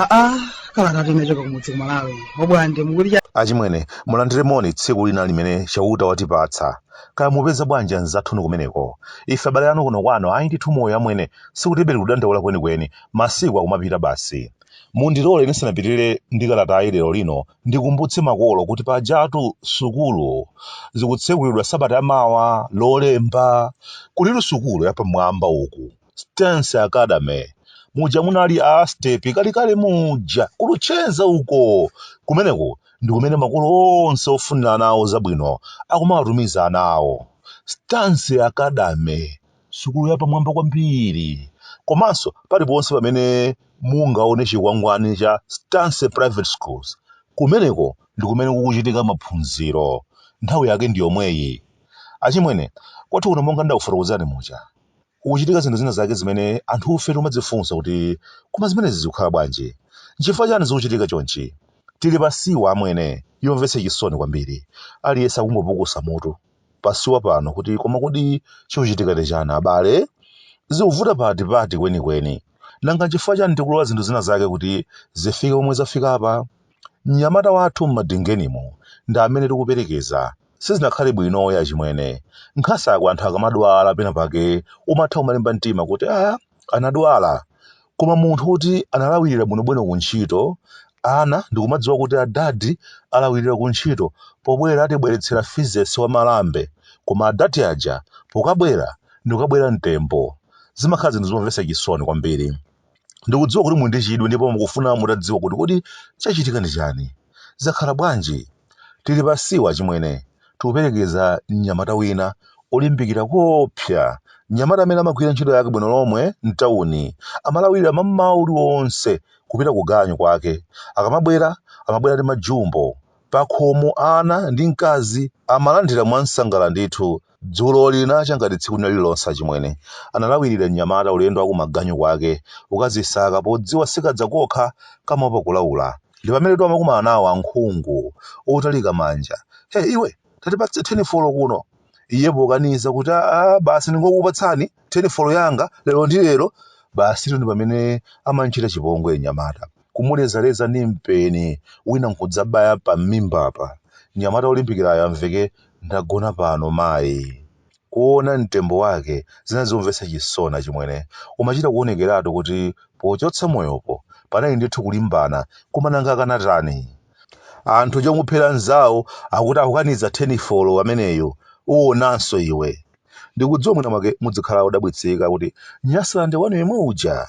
Aa, kalata inachoka kumudzi ku Malawi. Obwande mukuti cha? Achimwene, mulandire moni tsiku lina limene Chauta watipatsa. Kaya mupeza bwanji anzathunu kumeneko? Ife abale anu kuno kwanu, ayi ndithu moyo amwene, sikutibe tikudandaula kwenikweni, masiku akumapita basi. Mundilole ndisanapitirire ndi kalatayi lero lino, ndikumbutse makolo kuti pajatu sukulu zikutsekulidwa sabata yamawa, Lolemba. Kulitu sukulu yapamwamba uku. Stance Academy muja munali a Stepi kalekale muja ku Luchenza uko. Kumeneku ndi kumene makolo onse ofunira ana awo zabwino akumawatumiza ana awo. Stance Academy, sukulu yapamwamba kwambiri. Komanso paliponse pamene mungaone chikwangwani cha Stance Private Schools, kumeneko ndi kumene kukuchitika maphunziro. Nthawi yake ndi yomweyi. Achimwene, kwathu kuno monga ndakufotokozerani muja, kukuchitika zinthu zina zake zimene anthufe timadzifunsa kuti koma zimenezi zikukhala bwanji? Nchifukwa chani zikuchitika chonchi? Tili pa siwa amwene, yomvetsa chisoni kwambiri. Aliyense akungopukusa mutu pasiwa pano kuti koma kodi chikuchitika ndi chani abale? Zikuvuta pati pati kwenikweni? Nanga nchifukwa chani tikulola zinthu zina zake kuti zifike pomwe zafikapa? Mnyamata wathu m'Madingenimo ndi amene tikuperekeza. Sizinakhale bwinoyi achimwene. Nkhasako anthu akamadwala pena pake umatha kumalimba mtima kuti ah, anadwala. Koma munthu kuti analawirira bwinobwino kuntchito, ana ndikumadziwa kuti adadi alawirira kuntchito, pobwera atibweretsera fizesi wa malambe, koma adadi aja pokabwera ndikukabwera mtembo. Zimakhala zinthu zomvetsa chisoni kwambiri. Ndikudziwa kuti muli ndi chidwi ndipo mukufuna mutadziwa kuti kodi chachitika ndi chani? Zakhala bwanji? Tili pa siwa achimwene, tikuperekeza mnyamata wina olimbikira koopsa. Mnyamata amene amagwira ntchito yake bwino lomwe m'tauni. Amalawirira mammawa uliwonse kupita ku ganyu kwake. Akamabwera, amabwera ndi majumbo. Pakhomo ana ndi mkazi amalandira mwansangala ndithu. Dzulo linacha ngati tsiku lina lililonse achimwene. Analawirira mnyamata ulendo wa kumaganyu kwake kukazisaka podziwa sikadza kokha kamaopa kulaula. Ndi pamenetu amakumana nawo ankhungu otalika manja. He iwe, tatipatse thenifolo kuno. Iye pokaniza kuti aa basi ndingokupatsani thenifolo yanga lero ndi lero, basitu ndi pamene amamchita chipongwe mnyamata. Kumulezaleza ndi mpeni wina nkudzabaya pam'imbapa. Mnyamata olimbikirayo amveke ndagona pano mayi. Kuona mtembo wake zinali zomvetsa chisoni achimwene. Umachita kuonekeratu kuti pochotsa moyopo panali ndithu kulimbana koma nanga akanatani? Anthu chomuphera mnzawo akuti akukaniza thenifolo ameneyu uwonanso iwe. Ndikudziwa mwina mwake mudzikhala odabwitsika kuti Nyasalande wanu yemwe uja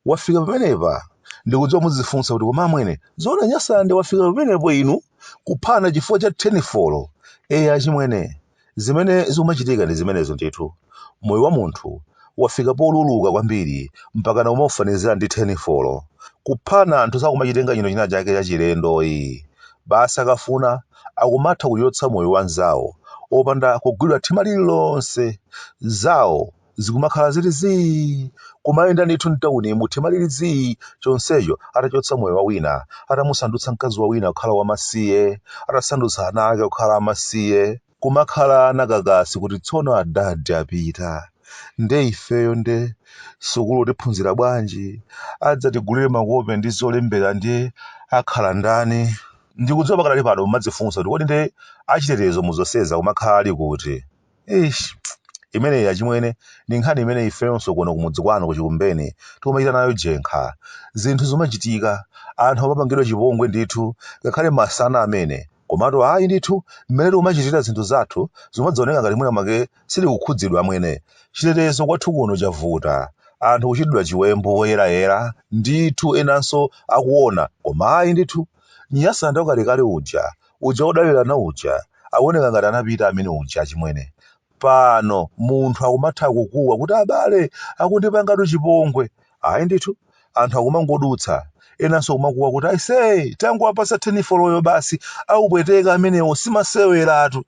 wafika pamenepa. Ndikudziwa muzifunsa kuti koma amwene zoona Nyasalande wafika pamenepo inu kuphana chifukwa cha thenifolo? Eya achimwene, zimene zikumachitika ndi zimenezo ndithu. Moyo wa munthu wafika poluluka kwambiri mpakana umaufanizira ndi thenifolo. Kuphana anthu sakumachitenga chinthu china chake chachilendoyi. Basi akafuna akumatha kuchotsa moyo wa mnzawo opanda kugwidwa thima lililonse. Zawo zikumakhala zili zii, kumayenda ndithu m'taunimu thima lili zii, chonsecho atachotsa moyo wa wina, atamusandutsa mkazi wa wina kukhala wamasiye, atasandutsa ana ake kukhala amasiye. Kumakhala ana kakasi kuti tsono adadi apita, nde ifeyo nde sukulu tiphunzira bwanji? Adzatigulire makope ndi zolembera ndiye akhala ndani? Ndikudziwa pakadali pano mumadzifunsa kuti kodi nde achitetezo muzonsezi akumakhala ali kuti? Eish, imeneyi achimwene ndi nkhani imene ifeyonso kuno kumudzi kwanu ku Chikumbeni tikumachita nayo jenkha. Zinthu zimachitika, anthu amapangidwa chipongwe ndithu, ngakhale masana amene. Komatu ayi ndithu, mmene tikumachitira zinthu zathu zimadzaoneka ngati mwina mwake sitikukhudzidwa amwene. Chitetezo kwathu kuno chavuta, anthu kuchitidwa chiwembu poyerayera ndithu enanso akuona, koma ayi ndithu. Nyasalande wakalekale uja Uja wodalirana uja akuoneka ngati anapita amene uja achimwene. Pano munthu akumatha kukuwa kuti abale akundipangatu chipongwe. Ayi ndithu anthu akumangodutsa enanso kumakuwa kuti aisee tangowapatsa thenifoloyo basi aupweteka amenewo simaseweratu.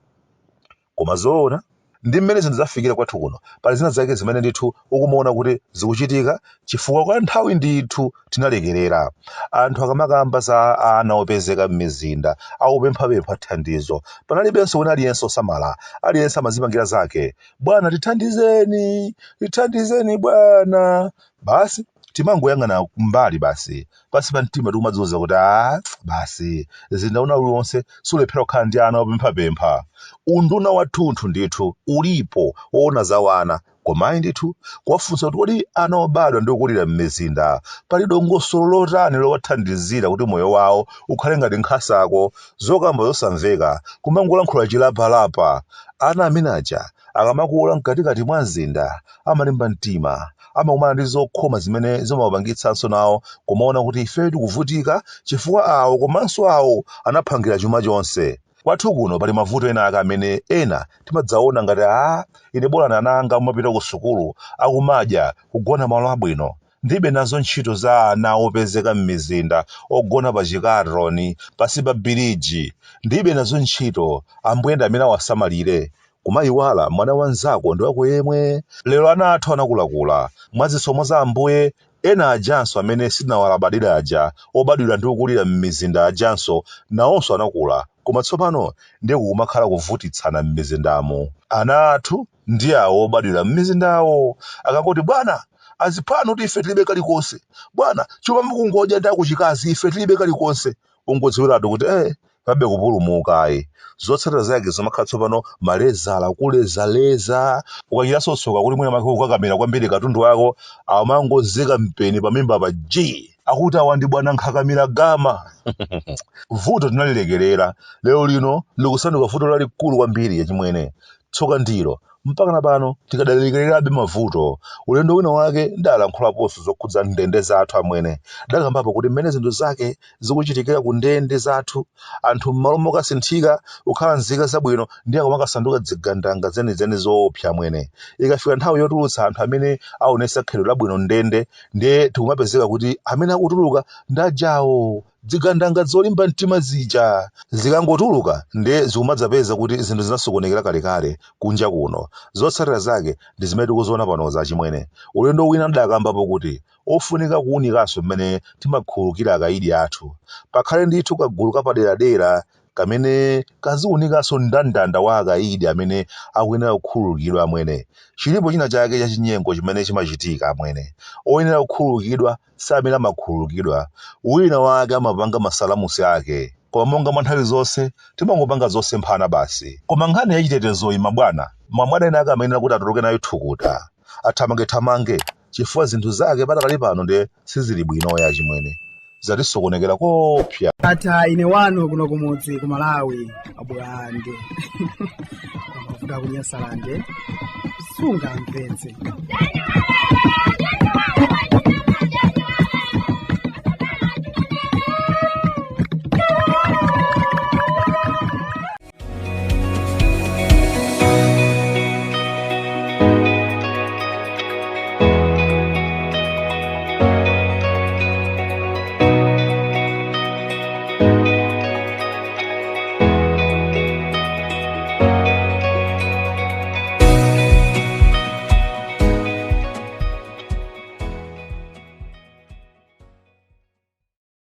Koma zoona ndi mmene zinthu zafikira kwathu kuno, pali zina zake zimene ndithu ukumaona kuti zikuchitika chifukwa kwa nthawi ndithu tinalekerera. Anthu akamakamba za ana opezeka m'mizinda akupemphapempha thandizo, panalibenso wina aliyense osamala, aliyense amadzipangira zake. Bwana tithandizeni, tithandizeni bwana. Basi. Timangoyang'ana kumbali basi, pansi pa mtima tikumadziuza kuti a basi, mzinda una uliwonse sulephera kukhala ndi ana opemphapempha. Unduna wathunthu ndithu ulipo woona za wana, koma ayi ndithu, kuwafunsa kuti kodi ana obadwa ndi kukulira m'mizinda pali dongosolo lotani lowathandizira kuti moyo wawo ukhale ngati nkhasako, zokamba zosamveka, kumangolankhula chilapalapa. Ana amene aja akamakula mkatikati mwa mzinda amalimba mtima, amakumana ndi zokhoma zimene zimawapangitsanso nawo kumaona kuti ifeyo tikuvutika chifukwa awo komanso awo anaphangira chuma chonse. Kwathu kuno pali mavuto ena ake amene ena timadzaona ngati aa ine bola ana anga amapita ku sukulu, akumadya, kugona malo abwino. Ndilibe nazo ntchito za ana opezeka m'mizinda ogona pa chikatroni, pansi pa biriji. Ndilibe nazo ntchito, Ambuye ndi amene awasamalire. Kumayiwala mwana wa mnzako ndi wako yemwe. Lero ana athu anakulakula. Mwa zisomo za Ambuye, ena ajanso amene sitinawalabadire aja, obadwira ndi kukulira m'mizinda ajanso, nawonso anakula. Koma tsopano ndiye kukumakhala kuvutitsana m'mizindamu. Ana athu ndi awo obadwira m'mizindawo akangoti, Bwana, aziphwanu kuti ife tilibe kalikonse. Bwana, chuma mukungodya ndi akuchikazi, ife tilibe kalikonse. Ungodziwiratu kuti palibe kupulumuka ayi. Zotsatira zake zimakhala tsopano malezala, kulezaleza. Ukachitanso tsoka kuti mwina mwake kukakamira kwambiri katundu wako, amangozeka mpeni pamimba pa G. Akuti awa ndi bwana nkhakamira gama. Vuto tinalilekerera, lero lino likusanduka vuto lalikulu kwambiri achimwene. Tsoka ndilo, mpakana pano tikadalekererabe mavuto. Ulendo wina wake ndalankhulaponso zokhudza ndende zathu amwene. Ndakambapo kuti mmene zinthu zake zikuchitikira ku ndende zathu, anthu m'malo mokasinthika kukhala nzika zabwino ndiye akumakasanduka dzigandanga zenizeni zoopsa amwene. Ikafika nthawi yotulutsa anthu amene aonetsa khalidwe labwino m'ndende ndiye tikumapezeka kuti amene akutuluka ndi ajawo dzigandanga zolimba mtima zija. Zikangotuluka ndiye zikumadzapeza kuti zinthu zinasokonekera kalekale kunja kuno. Zotsatira zake ndi zimene tikuziona panozi achimwene. Ulendo wina ndakambapo kuti ofunika kuunikanso mmene timakhululukira akaidi athu. Pakhale ndithu kagulu kapaderadera kamene kaziunikanso mndandanda wa akaidi amene akuyenera kukhululukidwa amwene. Chilipo china chake chachinyengo chimene chimachitika amwene. Oyenera kukhululukidwa si amene amakhululukidwa. Wina wake amapanga masalamusi ake. Koma monga mwa nthawi zonse, timangopanga zosemphana basi. Koma nkhani ya chitetezoyi mabwana, mabwana ena ake amayenera kuti atuluke nayo thukuta, athamangethamange chifukwa zinthu zake patakali pano ndiye sizili bwinoyi achimwene. Zatisokonekera koopsa. Ata ine wanu kuno kumudzi ku Malawi abwande amavuta kunyasalande sungamvetse.